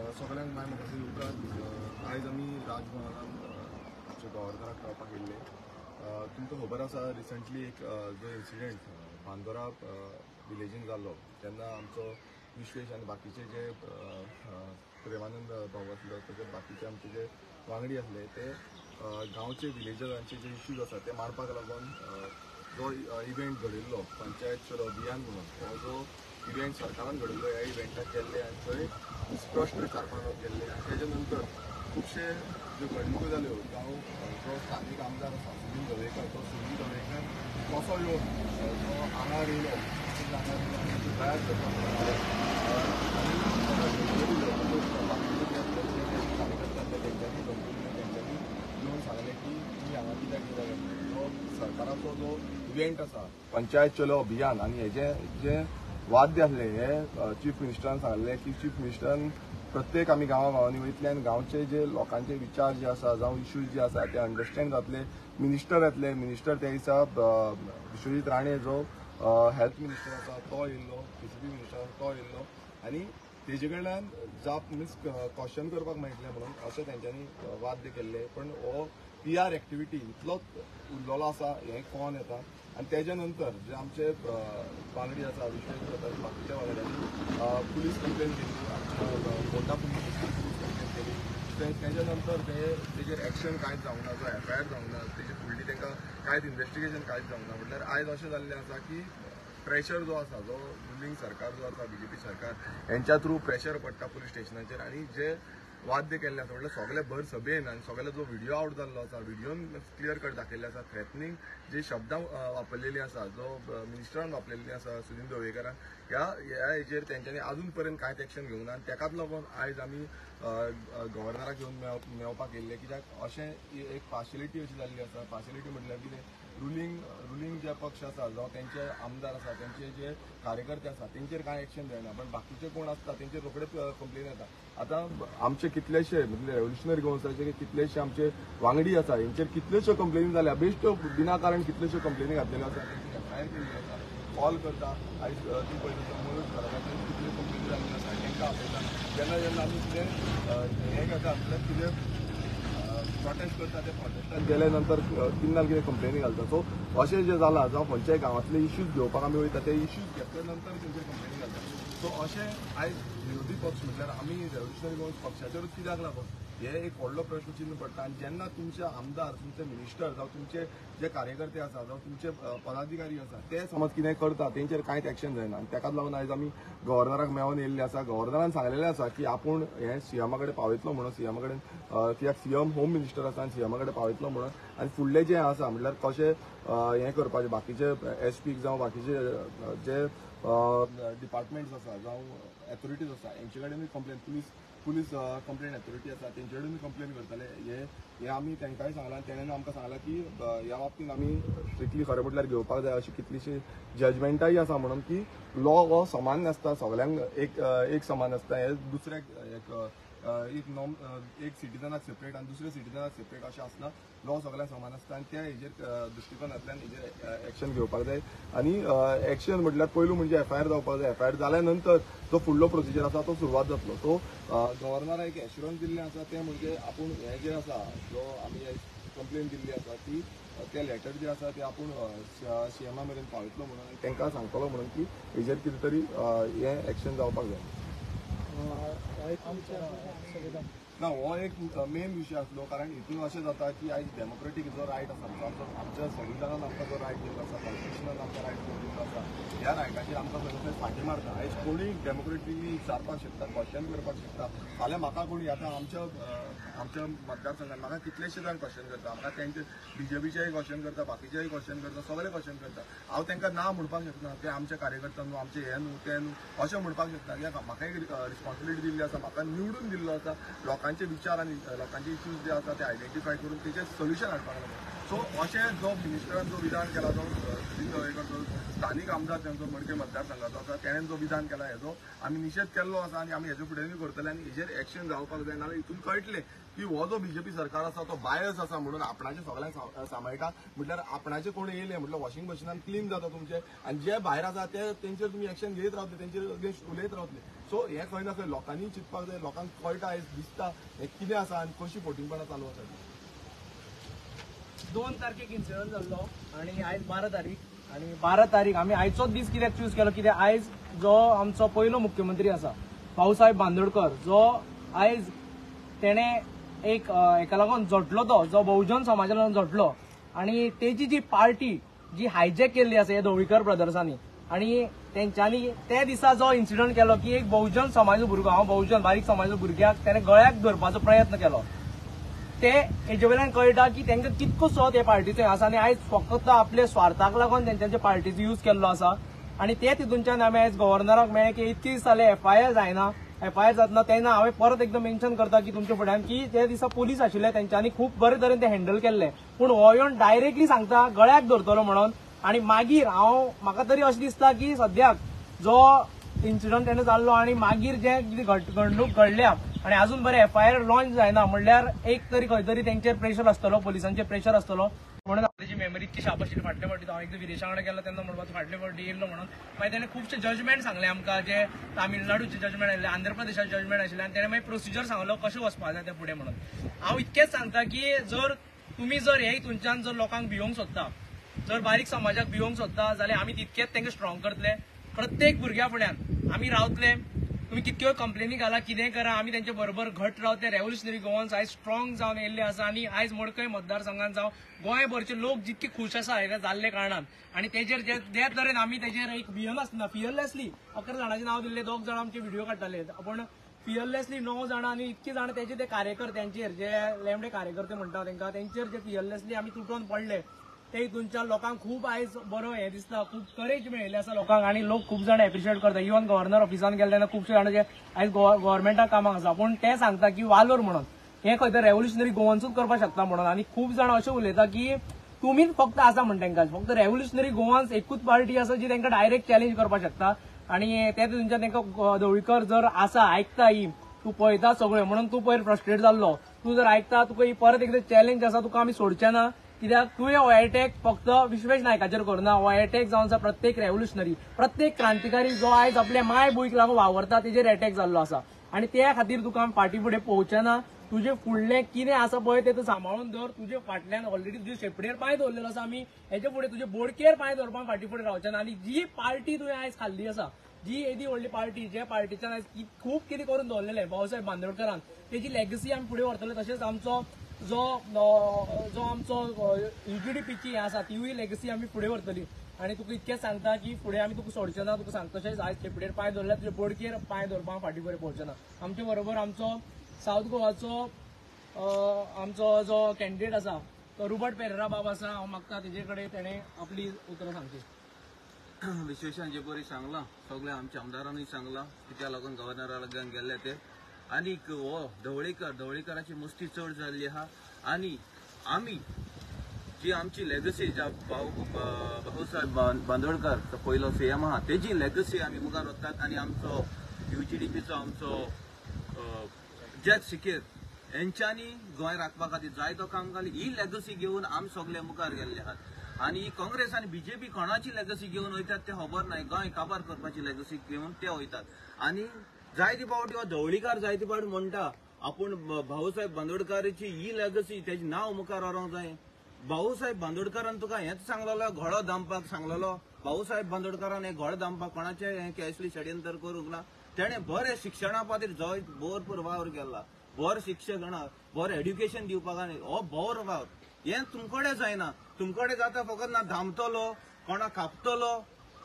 सगळ्यांक माय म्हाका उपरांत आयज आमी राजभवनान आमच्या गव्हर्नराक मेळपाक येयल्ले. तुमकां खबर आसा, रिसंटली एक जो इन्सिडेंट बांदोरा विलेजीन जाल्लो तेन्ना आमचो विश्वेश आनी बाकीचे जे प्रेमानंद भाऊ आसलो, तशेंच बाकीचे आमचे जे वांगडी आसले ते गांवचे विलेजरांचे जे इश्यूज आसा ते मांडपाक लागून जो इव्हेंट घडयल्लो पंचायत चलो अभियान म्हणून, हो जो इव्हेंट सरकारान घडयल्लो, ह्या इव्हेंटाक गेल्ले आनी थंय प्रश्न विचारपाक गेल्ले. आनी तेजे नंतर खुबशे ज्यो घडणुको जाल्यो, जावं जो स्थानीक आमदार आसा सुदिन ढवळीकर, तो सुदिन ढवळीकर कसो येवन जो आंगार येयलो, आंगार येयलो तयार करपाक आनी बाकीचे जे आसले जे कार्यकर्ते आसले तेंच्यांनी धमकी दिली, तेंच्यांनी येवन सांगलें की तुमी हांगा कित्याक कित्याक येतले. जो सरकाराचो जो इव्हेंट आसा पंचायत चलो अभियान आनी हेजें जें वाद्य आसलें हे चीफ मिनिस्टरान सांगलें की चीफ मिनिस्टरान प्रत्येक आमी गांवा गांवांनी वयतले आनी गांवचे जे लोकांचे विचार जे आसा जावं इश्यूज जे आसा ते अंडरस्टँड जातले. मिनिस्टर येतले, मिनिस्टर त्या दिसा विश्वजीत राणे जो हेल्थ मिनिस्टर आसा तो येयल्लो, पीसीबी मिनिस्टर आसा तो येयल्लो आनी तेजे कडल्यान जाप मिन्स क्वेश्चन करपाक मेळटलें म्हणून अशें तेंच्यांनी वाद्य केल्लें. पण हो पी आर एक्टिविटी इतलोच उरलेलो आसा हें कळोन येता. आनी तेज्या नंतर जे आमचे वांगडी आसा विश्वेश प्रताप बाकीच्या वांगड्यांनी पुलीस कंप्लेन केली, आमच्या फोंडा पुलीस स्टेशनान पुलीस कंप्लेन केली. तेज्या नंतर ते तेजेर एक्शन कांयच जावंक ना, जो एफ I R जावंक ना, तेजे फुडली तांकां कांयच इन्वेस्टिगेशन कांयच जावंक ना. म्हटल्यार आयज अशें जाल्लें आसा की प्रेशर जो आसा, जो रुलींग सरकार जो आसा बीजेपी सरकार, हेंच्या थ्रू प्रेशर पडटा पुलीस स्टेशनाचेर आनी जे वाद्य केल्लें आसा म्हटल्यार सगळे भर सभेन आनी सगळे जो व्हिडियो आवट जाल्लो आसा व्हिडियोन क्लियर कट दाखयल्ले आसा, थ्रेटनींग जे शब्दां वापरलेली आसा जो मिनिस्टरान वापरलेली आसा सुदिन ढवळीकरान, ह्या ह्या हेजेर तेंच्यांनी आजून पर्यंत कांयच एक्शन घेवंक ना. आनी तेकाच लागून आयज आमी गव्हर्नराक येवन मेळपाक येयल्ले, कित्याक अशें एक पार्शलिटी अशी जाल्ली आसा. पार्शलिटी म्हटल्यार कितें, रुलींग जे पक्ष आसा जावं तेंचे आमदार आसा तेंचे जे कार्यकर्ते आसा तेंचेर कांय एक्शन जायना, पण बाकीचे कोण आसता तेंचेर रोखडेच कंप्लेन येता. आतां आमचे कितलेशे म्हणजे रेव्होल्युशनरी गोवन्साचे कितलेशे आमचे वांगडी आसा हेंचेर कितल्योश्यो कंप्लेनी जाल्या, बेश्ट्यो बिना कारण कितल्योश्यो कंप्लेनी घातलेल्यो आसा, तेंची एफ I R केल्ली आसा, कॉल करता. आयज ती पळयता मनोज घराब्याचेर कितल्यो कंप्लेनी जाल्ल्यो आसा तेंकां आपयता. जेन्ना जेन्ना आमी कितें हें घेता म्हटल्यार कितें प्रोटेस्ट करता ते प्रोटेस्टाक गेले नंतर किन्नाल कितें कंप्लेनी घालता. सो अशें जें जालां जावं खंयच्याय गांवांतले इश्यूज घेवपाक आमी वयता ते इश्यूज घेतले नंतर तेंचेर कंप्लेनी घालता. सो अशें आयज विरोधी पक्ष म्हटल्यार आमी रेव्होल्युशनरी गोवन्स पक्षाचेरूच कित्याक लागून हे एक व्हडलो प्रश्न चिन्न पडटा. आनी जेन्ना तुमचे आमदार, तुमचे मिनिस्टर जावं तुमचे जे कार्यकर्ते आसा जावं तुमचे पदाधिकारी आसा ते समज कितें करता तेंचेर कांयच एक्शन जायना. आनी तेकाच लागून आयज आमी गव्हर्नराक मेळोन येयल्ले आसा. गव्हर्नरान सांगलेलें आसा की आपूण हें सीएमा कडेन पावयतलो म्हणून, सीएमा कडेन कित्याक सीएम होम मिनिस्टर आसा आनी सीएमा कडेन पावयतलो म्हणून. आनी फुडलें जें आसा म्हटल्यार कशें हें करपाचें बाकीचे एस पीक जावं बाकीचे जे डिपार्टमेंट्स आसा जावं एथॉरिटीज आसा हेंचे कडेनूय कंप्लेन, पुलीस कंप्लेन एथॉरिटी आसा तेंचे कडेनूय कंप्लेन करतले. हे आमी तांकांय सांगलां आनी तेणेन आमकां सांगलां की ह्या बाबतींत आमी स्ट्रिक्टली खरें म्हटल्यार घेवपाक जाय. अशी कितलीशी जजमेंटाय आसा म्हणून की लॉ हो समान आसता, सगळ्यांक एक एक समान आसता. हे दुसऱ्याक एक नॉम एक सिटीजनाक सेपरेट आनी दुसऱ्या सिटीजनाक सेपरेट अशें आसना. लॉ सगळ्यांक समान आसता आनी त्या हेजेर दृश्टिकोनांतल्यान हेजेर एक्शन घेवपाक जाय. आनी एक्शन म्हटल्यार पयलू म्हणजे एफ I R जावपाक जाय. एफ I R जाल्या नंतर जो फुडलो प्रोसिजर आसा तो सुरवात जातलो. सो गव्हर्नराक एक एश्युरन्स दिल्लें आसा तें म्हणजे आपूण हें जें आसा जो आमी कंप्लेन दिल्ली आसा ती ते लेटर जे आसा ते आपूण सीएमा मेरेन पावयतलो म्हणून आनी तांकां सांगतलो म्हणून की हेजेर कितें तरी हें एक्शन जावपाक जाय. ना हो एक मेन विशय आसलो, कारण हितून अशें जाता की आयज डेमोक्रेटीक जो रायट आसा आमचो, आमच्या संविधानान आमकां जो रायट दिल्लो आसा, कॉन्स्टिट्युशनान आमकां रायट दिल्लो आसा, ह्या रायटाचेर आमकां खंय खंय फाटी मारता. आयज कोणूय डेमोक्रेटिकली विचारपाक शकता, क्वेश्चन करपाक शकता. फाल्यां म्हाका कोणी आतां आमच्या आमच्या मतदारसंघात म्हाका कितलेशे जाण क्वेश्चन करता, म्हाका तेंचे बीजेपीचेय क्वेश्चन करता, बाकीचेय क्वेश्चन करता, सगळे क्वेश्चन करता. हांव तांकां ना म्हणपाक शकना, ते आमचे कार्यकर्ता न्हू, आमचे हे न्हू, ते न्हू अशें म्हणपाक शकना. कित्याक म्हाका एक रिस्पॉन्सिबिलिटी दिल्ली आसा, म्हाका निवडून दिल्लो आसा लोकांचे विचार आनी लोकांचे इश्यूज जे आसा ते आयडेंटिफाय करून तेचें सोल्युशन हाडपाक लागून. सो अशें जो मिनिस्टरान जो विधान केला, जो सुदिन ढवळीकर जो स्थानीक आमदार तांचो मडकय मतदारसंघाचो आसा तेणें जो विधान केला हेजो आमी निशेध केल्लो आसा आनी आमी हेजे फुडें करतले आनी हेजेर एक्शन जावपाक जाय. नाजाल्यार हितून कळटलें की हो जो बीजेपी सरकार आसा तो बायस आसा म्हणून आपणाचे सगळ्यांक सांबाळटा. म्हटल्यार आपणाचे कोण येयले म्हटल्यार वॉशिंग मशिनान क्लीन जाता तुमचे आनी जे भायर आसा ते तेंचेर तुमी एक्शन घेत रावतले, तेंचेर अगेन्स्ट उलयत रावतले. सो हें खंय ना खंय लोकांनी चिंतपाक जाय, लोकांक कळटा आयज दिसता हें कितें आसा आनी कशी फटींगपणां चालू आसा. 2 तारखेक इन्सिडंट जाल्लो आनी आयज 12 तारीख आनी 12 तारीख आमी आयचोच दीस कित्याक चूज केलो, कित्याक आयज जो आमचो पयलो मुख्यमंत्री आसा भाऊसाहेब बांदोडकर, जो आयज तेणें एक हेका लागून झटलो, तो जो बहुजन समाजा लागून झटलो आनी तेजी जी पार्टी जी हायजॅक केल्ली आसा हे ढवळीकर ब्रदर्सांनी आनी तेंच्यांनी त्या दिसा जो इन्सिडंट केलो की एक बहुजन समाजाचो भुरगो, हांव बहुजन बारीक समाजाचो भुरग्याक तेणें गळ्याक धरपाचो प्रयत्न केलो, ते हेजे वयल्यान कळटा की तांकां कितकोसो ते पार्टीचो आसा आनी आयज फक्त आपल्या स्वार्थाक लागून तेंच्यांचे पार्टीचो यूज केल्लो आसा. आनी ते तितूनच्यान आमी आयज गव्हर्नराक मेळ्ळे की इतके दीस जाले एफआयआर जायना, एफआयआर जातना तेन्ना हांवें परत एकदां मेन्शन करता की तुमच्या फुड्यान की ते दिसा पुलीस आशिल्ले तेंच्यांनी खूब बरे तरेन ते हँडल केल्ले, पूण हो येवन डायरेक्टली सांगता गळ्याक धरतलो म्हणून. आनी मागीर हांव म्हाका तरी अशें दिसता की सद्याक जो इन्सिडंट तेणें जाल्लो आनी मागीर जे कितें घडणूक घडल्या आनी अजून बरें एफआयआर लॉन्च जायना म्हणल्यार एक तरी खंय तरी तेंचेर प्रेशर आसतलो, पुलिसांचेर प्रेशर आसतलो. म्हणून तेजी मेमरी इतकी शार्प आशिल्ली. फाटले फावटी हांव एकदां विदेशा कडेन गेलो तेन्ना म्हणपाचो फाटले फावटी येयल्लो म्हणून मागीर तेणें खुबशे जजमेंट सांगले आमकां, जे तामिळनाडूचे जजमेंट आशिल्ले, आंध्र प्रदेशाचे जजमेंट आशिल्ले आनी तेणें मागीर प्रोसिजर सांगलो कशें वचपाक जाय तें फुडें. म्हणून हांव इतकेंच सांगता की जर तुमी जर हे हितूनच्यान जर लोकांक भियोंक सोदता, जर बारीक समाजाक भियोंक सोदता जाल्यार आमी तितकेच तांकां स्ट्रॉंग करतले. प्रत्येक भुरग्या फुड्यान आमी रावतले, तुमी कितक्यो कंप्लेनी घाला कितें करा, आमी तेंचे बरोबर घट रावतले. रेव्होल्युशनरी गोवन्स आयज स्ट्रॉंग जावन येयल्ले आसा आनी आयज मडकय मतदारसंघान जावं गोंयभरचे लोक जितके खूश आसा हेका जाल्ले कारणान आनी तेजेर जे तरेन आमी तेजेर एक भियनासतना फियरलेसली 11 जाणांचें नांव दिल्लें, 2 जाणां आमचे व्हिडिओ काडटाले, पूण फियरलेसली 9 जाणां आनी इतके जाणां तेजे ते कार्यकर्त्यांचेर जे लेमडे कार्यकर्ते म्हणटा तेंकां तेंचेर जे फियरलेसली आमी तुटोन पडले ते हितूनच्यान लोकांक खूब आयज बरो हें दिसता, खूब करेज मेळिल्लें आसा लोकांक आनी लोक खूब जाण एप्रिशिएट करता. इवन गव्हर्नर ऑफिसान गेले तेन्ना खुबशे जाण जे आयज गव्हर्मेंटाक कामाक आसा पूण ते सांगता की वालोर म्हणून हें खंय तर रेव्होल्युशनरी गोवन्सूच करपाक शकता म्हणून. आनी खूब जाण अशें उलयता की तुमीच फक्त आसा म्हण तेंकां फक्त रेव्होल्युशनरी गोवन्स एकूच पार्टी आसा जी तेंकां डायरेक्ट चॅलेंज करपाक शकता. आनी ते तितूनच्यान तेंकां ढवळीकर जर आसा आयकता ही तूं पळयता सगळें म्हणून तूं पयर फ्रस्ट्रेट जाल्लो, तूं जर आयकता तुका ही परत एकदां चॅलेंज आसा, तुका आमी सोडचे ना, कित्याक तुवें हो एटॅक फक्त विश्वेश नायकाचेर करुना, हो एटॅक जावन आसा प्रत्येक रेव्होल्युशनरी, प्रत्येक क्रांतिकारी जो आयज आपल्या माय भूंयक लागून वावरता तेजेर एटॅक जाल्लो आसा आनी त्या खातीर तुका आमी फाटीं फुडें पळोवचे ना. तुजे फुडलें कितें आसा पळय तें तूं सांबाळून दवर, तुजे फाटल्यान ऑलरेडी तुजे शेपडेर पांय दवरलेलो आसा, आमी हेजे फुडें तुजे बोडकेर पांय दवरपाक फाटीं फुडें रावचे ना. आनी जी पार्टी तुवें आयज खाल्ली आसा, जी येदी व्हडली पार्टी, ज्या पार्टीच्यान आयज खूब कितें करून दवरलेलें भाऊसाहेब बांदोडकरान, तेजी लेगसी आमी फुडें व्हरतले. तशेंच आमचो जो जो आमचो UGDPची हें आसा तिवूय लेगसी आमी फुडें व्हरतली. आनी तुका इतकेंच सांगता की फुडें आमी तुका सोडचे ना, तुका सांगता तशेंच आयज शेपडेर पांय दवरल्यार तुजे बोडकेर पांय दवरपाक फाटीं फुडें पळोवचे ना. आमचे बरोबर आमचो सावथ गोवाचो आमचो जो कॅन्डिडेट आसा तो रुबर्ट पेरेरा बाब आसा, हांव मागता तेजे कडेन तेणें आपली उतरां सांगची. विश्वेशान जे बरी सांगलां सगळ्या आमच्या आमदारांनी सांगलां कित्याक लागून गव्हर्नरा लागून गेल्ले ते. आनीक हो ढवळीकराची मस्ती चड जाल्ली आहा आनी आमी जी आमची लेगसी ज्या भाऊसाहेब बांदोडकर तो पयलो सीएम आहा तेजी लेगसी आमी मुखार वतात आनी आमचो UGDPचो आमचो जॅक सिकेर हेंच्यांनी गोंय राखपा खातीर जायतो काम घाली. ही लेगसी घेवन आमी सगळे मुखार गेल्ले आहात आनी काँग्रेस आनी बीजेपी कोणाची लेगसी घेवन वयतात ते खबर नाय, गोंय काबार करपाची लेगसी घेवन ते वयतात. आनी जायते फावटी हो ढवळीकार जायते फावटी म्हणटा आपूण भाऊसाहेब बांदोडकाराची ही लेगसी तेजें नांव मुखार व्हरूंक जाय. भाऊसाहेब बांदोडकारान तुका हेंच सांगलेलो घोडो दामपाक सांगलेलो, भाऊसाहेब बांदोडकारान हें घोडो दामपाक कोणाचें हें कसलें षडयंत्र करूंक ना. तेणें बरें शिक्षणा खातीर जंय भरपूर वावर केला, बरें शिक्षणा बरें एड्युकेशन दिवपाक आनी हो बरो वावर हें तुमकडे जायना, तुमकडे जाता फकत ना धांपतलो कोणा कापतलो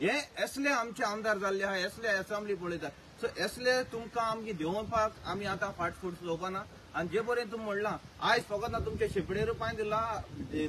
हे असले आमचे आमदार जाल्ले आहा, असले एसेंब्ली पळयतात. सो असले तुमकां आमगे देंवपाक आमी आतां फाटफूट चलोवपाना. आनी जे बरें तुमी म्हणलां आयज फकत ना तुमच्या शेपडेर पांय दिला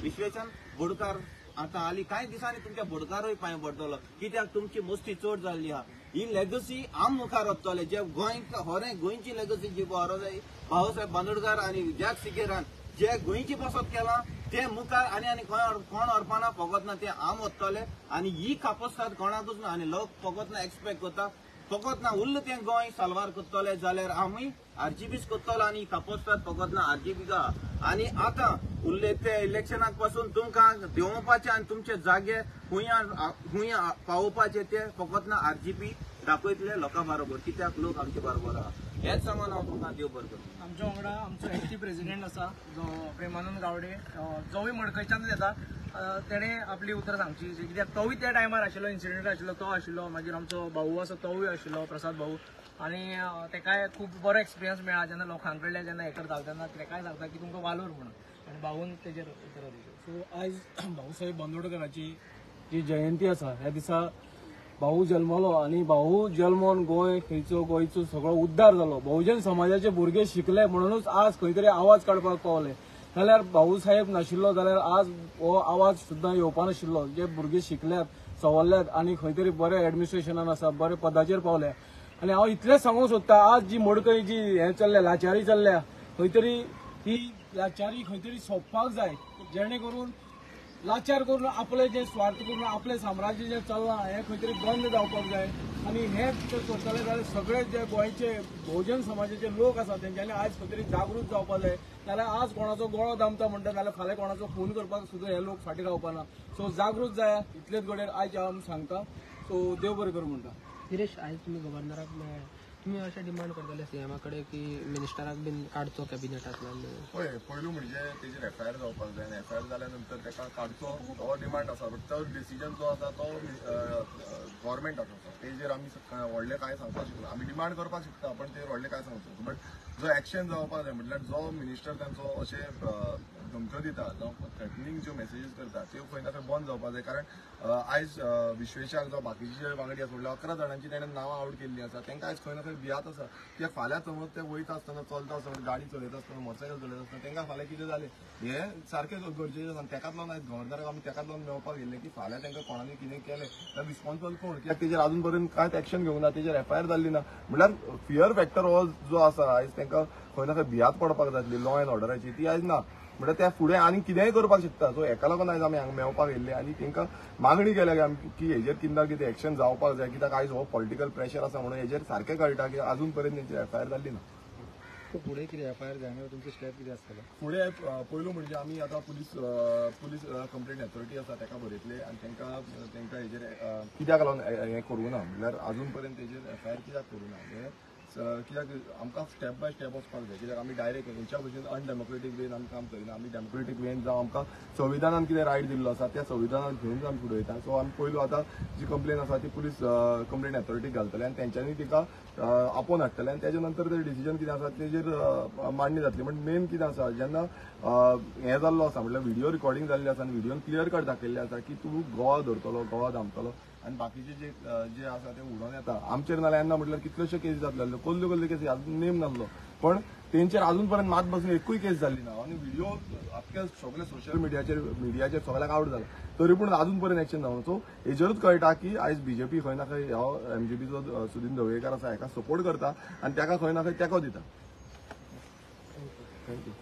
विश्वेशान बोडकार आतां हालीं कांय दिसांनी तुमच्या बोडकारूय पांय पडटलो, कित्याक तुमची मस्ती चड जाल्ली आहा. ही लेगसी आम मुखार वतले जे गोंय होरें गोंयची लेगसी जी व्हरो जाय भाऊसाहेब बांदोडकार आनी जॅक सिकेरान जे गोंयची पसत केलां ते मुखार आनी आनी कोण व्हरपाना फकत ना ते आम वतले आनी ही कापस्ताद कोणाकूच ना आनी लोक फकत ना एक्सपेक्ट करता फकत ना उरलें तें गोंय साल्वार करतले जाल्यार आमी आरजीबीच करतलो आनी कापस्ताद फकत ना आरजीबी का. आनी आतां उरले ते इलेक्शनाक पासून तुमकां देंवोवपाचे आनी तुमचे जागे खूंय पावोवपाचे ते फकत ना आरजीबी दाखयतले लोकां बरोबर, कित्याक लोक आमचे बरोबर आहा हेच सांगून हांव तुमकां देव बरो करता. आमच्या वांगडा आमचो एक्टी प्रेसिडेंट आसा जो प्रेमानंद गावडे, जोय मडकयच्यानूच येता, तेणें आपली उतरां सांगची कित्याक तोवूय त्या टायमार आशिल्लो, इन्सिडंट आशिल्लो तो आशिल्लो, मागीर आमचो भाऊ आसा तोवूय आशिल्लो प्रसाद भाऊ, आनी तेकाय खूब बरो एक्सपिरियन्स मेळ्ळा जेन्ना लोकां कडल्यान जेन्ना हें करता तेन्ना तेकाय सांगता की तुमकां वालोर म्हणून, आनी भाऊन तेजेर उतरां दिली. सो आयज भाऊसाहेब बांदोडकराची जी जयंती आसा ह्या दिसा भाऊ जल्मलो आनी भाऊ जल्मोन गोंय खंयचो गोंयचो सगळो उद्धार जालो. बहुजन समाजाचे भुरगे शिकले म्हणूनच आज खंय तरी आवाज काडपाक पावले. जाल्यार भाऊसाहेब नाशिल्लो जाल्यार आज हो आवाज सुद्दां येवपा नाशिल्लो. जे भुरगे शिकल्यात सवरल्यात आनी खंय तरी बरे एडमिनिस्ट्रेशनान आसा, बरे पदाचेर पावले. आनी हांव इतलेंच सांगूंक सोदता, आज जी मडकय जी हें चल्ल्या लाचारी चल्ल्या खंय तरी ही लाचारी खंय तरी सोंपपाक जाय, जेणे करून लाचार करून आपले जे स्वार्थ करून आपले साम्राज्य जे चल्लां हें खंय तरी बंद जावपाक जाय. आनी हें जर करतले जाल्यार सगळे जे गोंयचे बहुजन समाजाचे लोक आसा तेंच्यांनी आयज खंय तरी जागृत जावपाक जाय. नाल्यार आज कोणाचो गळो दामता म्हणटा जाल्यार फाल्यां कोणाचो खून करपाक सुद्दां हे लोक फाटीं रावपाना. सो जागृत जाया इतलेच घडये आयज हांव सांगता. सो देव बरें करूं म्हणटा. दिनेश, आयज तुमी गव्हर्नराक मेळ्ळे, तुमी अशें डिमांड करतले सीएमा कडेन की मिनिस्टराक बीन काडचो कॅबिनेटांतल्यान? पळय, पयलू म्हणजे तेजेर एफआयआर जावपाक जाय आनी एफआयआर जाल्या नंतर ताका काडचो हो डिमांड आसा. बट तो डिसिजन जो आसा तो गव्हर्मेंटाचो आसा, तेजेर आमी व्हडलें कांय सांगपाक शकना. आमी डिमांड करपाक शकता पण तेजेर व्हडलें कांय सांगपाक शकना. बट जो एक्शन जावपाक जाय म्हटल्यार जो मिनिस्टर तांचो अशें धमक्यो दिता जावं थ्रेटनींग ज्यो मॅसेजीस करता त्यो खंय ना खंय बंद जावपाक जाय. कारण आयज विश्वेशाक जावं बाकीचे जे वांगडी आसा म्हटल्यार 11 जाणांची ताणें नांवां आवट केल्लीं आसा, तांकां आयज खंय ना खंय भियात आसा कित्याक फाल्यां समज ते वयता आसतना, चलता आसतना, गाडी चलयता आसतना, मोटरसायकल चलयता आसतना तांकां फाल्यां कितें जालें हें सारकें गरजेचें आसा. तेकाच लागून आयज गव्हर्नराक आमी तेकाच लागून मेळपाक येयल्ले की फाल्यां तांकां कोणानी कितें केलें जाल्यार रिस्पॉन्सिबल कोण, कित्याक तेजेर आजून पर्यंत कांयच एक्शन घेवंक ना, तेजेर एफआयआर जाल्ली ना. म्हटल्यार फियर फॅक्टर हो जो आसा आयज तांकां खंय ना खंय भियात पडपाक जातली लॉ एंड ऑर्डराची ती आयज ना. म्हटल्यार त्या फुडें आनी कितेंय करपाक शकता. सो हेका लागून आयज आमी हांगा मेळपाक येयल्ले आनी तांकां मागणी केल्या की की हेजेर कितें ना कितें एक्शन जावपाक जाय, कित्याक आयज हो पॉलिटिकल प्रेशर आसा म्हणून हेजेर सारकें कळटा की आजून पर्यंत तेंची एफआयआर जाल्ली ना. फुडें कितें एफआयआर जायना तुमचे स्टेप कितें आसतले फुडें? पयलू म्हणजे आमी आतां पुलीस कंप्लेंट ऑथॉरिटी आसा ताका बरयतले आनी तांकां हेजेर कित्याक लागून हें करूं ना, म्हटल्यार आजून पर्यंत तेजेर एफआयआर कित्याक करूं ना हें कित्याक आमकां स्टेप बाय स्टेप वचपाक जाय. कित्याक आमी डायरेक्ट हेंच्या भशेन अनडेमोक्रेटीक वेन आमी काम करिना. आमी डेमोक्रेटीक वेन जावं आमकां संविधानान कितें रायट दिल्लो आसा त्या संविधानान घेवन आमी फुडें वयता. सो आमी पयलू आतां जी कंप्लेन आसा ती पुलीस कंप्लेंट ऑथॉरिटीक घालतले आनी तेंच्यांनी तिका आपोवन हाडटले आनी तेजे नंतर ते डिसिजन कितें आसा तेजेर मांडणी जातली. पण मेन कितें आसा जेन्ना हें जाल्लो आसा म्हटल्यार व्हिडियो रिकॉर्डिंग जाल्लें आसा आनी व्हिडियोन क्लियर कट दाखयल्लें आसा की तूं गोवा धरतलो, गोवा दामतलो आनी बाकीचे जे जे आसा ते उडोवन येता आमचेर. नाल्यार येन्ना म्हटल्यार कितल्योश्यो केसी जातल्यो, कसल्यो कसल्यो केसी आजून नेम नासलो पण तेंचेर आजून पर्यंत मात बसून एकूय केस जाल्ली ना. आनी व्हिडियो आख्खे सगळे सोशल मिडियाचेर सगळ्याक आवट जाला तरी पूण आजून पर्यंत एक्शन जावना. सो हेजेरूच कळटा की आयज बीजेपी खंय ना खंय हो एमजीपीचो सुदीन ढवळीकर आसा हेका सपोर्ट करता आनी ताका खंय ना खंय तेंको दिता. Thank you.